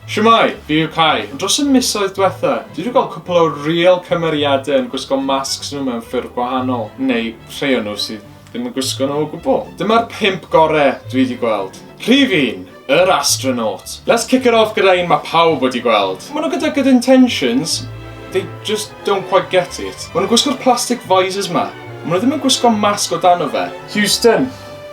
Shwmae, fi yw Kai. Ond dros y misoedd dwetha, dwi wedi gweld cwpl o real cymeriadau yn gwisgo masks nhw mewn ffyrdd gwahanol, neu rhei o nhw sydd ddim yn gwisgo nhw o gwbl. Dyma'r pump gore dwi wedi gweld. Rhif un, yr astronaut. Let's kick it off gyda un mae pawb wedi gweld. Maen nhw gyda good intentions, they just don't quite get it. Maen nhw'n gwisgo'r plastic visors ma. Maen nhw ddim yn gwisgo masg o dano fe. Houston,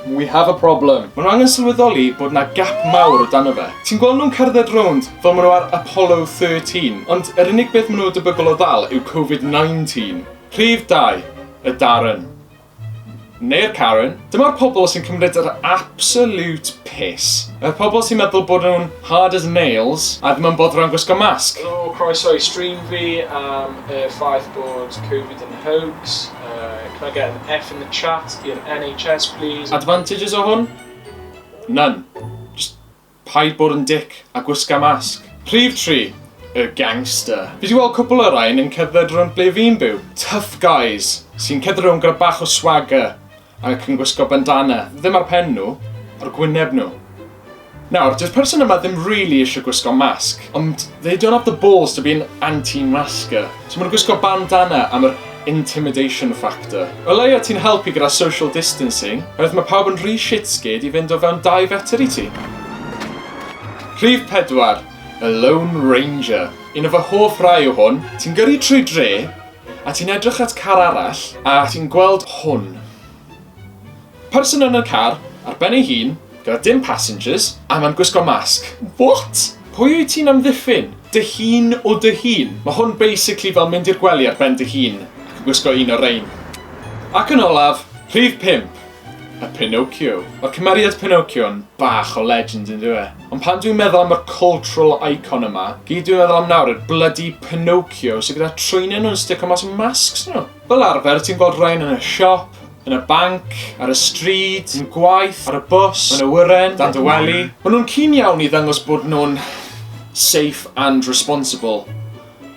We have a problem. Maen nhw angen sylweddoli bod 'na gap mawr o dano fe. Ti'n gweld nhw'n cerdded rownd fel maen nhw ar Apollo 13, ond yr unig beth maen nhw debygol o ddal yw Covid 19. Rhif 2, y Darren. Neu'r Karen. Dyma'r pobl sy'n cymryd yr absolute piss. Y pobl sy'n meddwl bod nhw'n hard as nails a ddim yn boddran gwisgo masg. Helo, croeso i stream fi am y ffaith bod Covid yn hoax. Can I get an F in the chat i'r NHS please? Advantages o hwn? None. Just paid bod yn dick a gwisga masg. Rhif 3, y gangster. Fi 'di weld cwpl o rain yn cerdded rownd ble fi'n byw. Tough guys sy'n cerdded rownd gyda bach o swagger ac yn gwisgo bandana. Ddim ar pen nhw, ar gwyneb nhw. Nawr, dyw'r person yma ddim really eisiau gwisgo masg, ond they don't have the balls to be an anti-masker. So maen nhw'n gwisgo bandana am yr intimidation factor. O leia ti'n helpu gyda social distancing, oherwydd mae pawb yn rhy shit-scared i fynd o fewn 2 fetr i ti. Rhif 4, y Lone Ranger. Un o fy hoff rai yw hwn. Ti'n gyrru trwy dre, a ti'n edrych at car arall, a ti'n gweld hwn. Person yn y car, ar ben ei hun, gyda dim passengers, a mae'n gwisgo masg. What? Pwy wyt ti'n amddiffyn? Dy hun o dy hun? Mae hwn basically fel mynd i'r gwely ar ben dy hun ac yn gwisgo un o rein. Ac yn olaf, rhif pump, y Pinocchio. Mae'r cymeriad Pinocchio yn bach o legend yn dyw e? Ond pan dwi'n meddwl am yr cultural icon yma, gyd dwi'n meddwl am nawr yw'r bloody Pinocchio sydd gyda trwynau nhw'n stico mas o masks nhw. Fel arfer, ti'n gweld rhain yn y siop, yn y banc, ar y stryd, yn gwaith, ar y bws, yn y awyren, dan dy wely. Maen nhw'n keen iawn i ddangos bod nhw'n safe and responsible.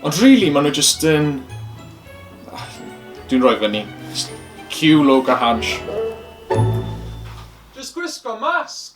Ond really, maen nhw just yn... Dwi'n rhoi fyny. Just cue Loga Hansh. Just gwisgo masg!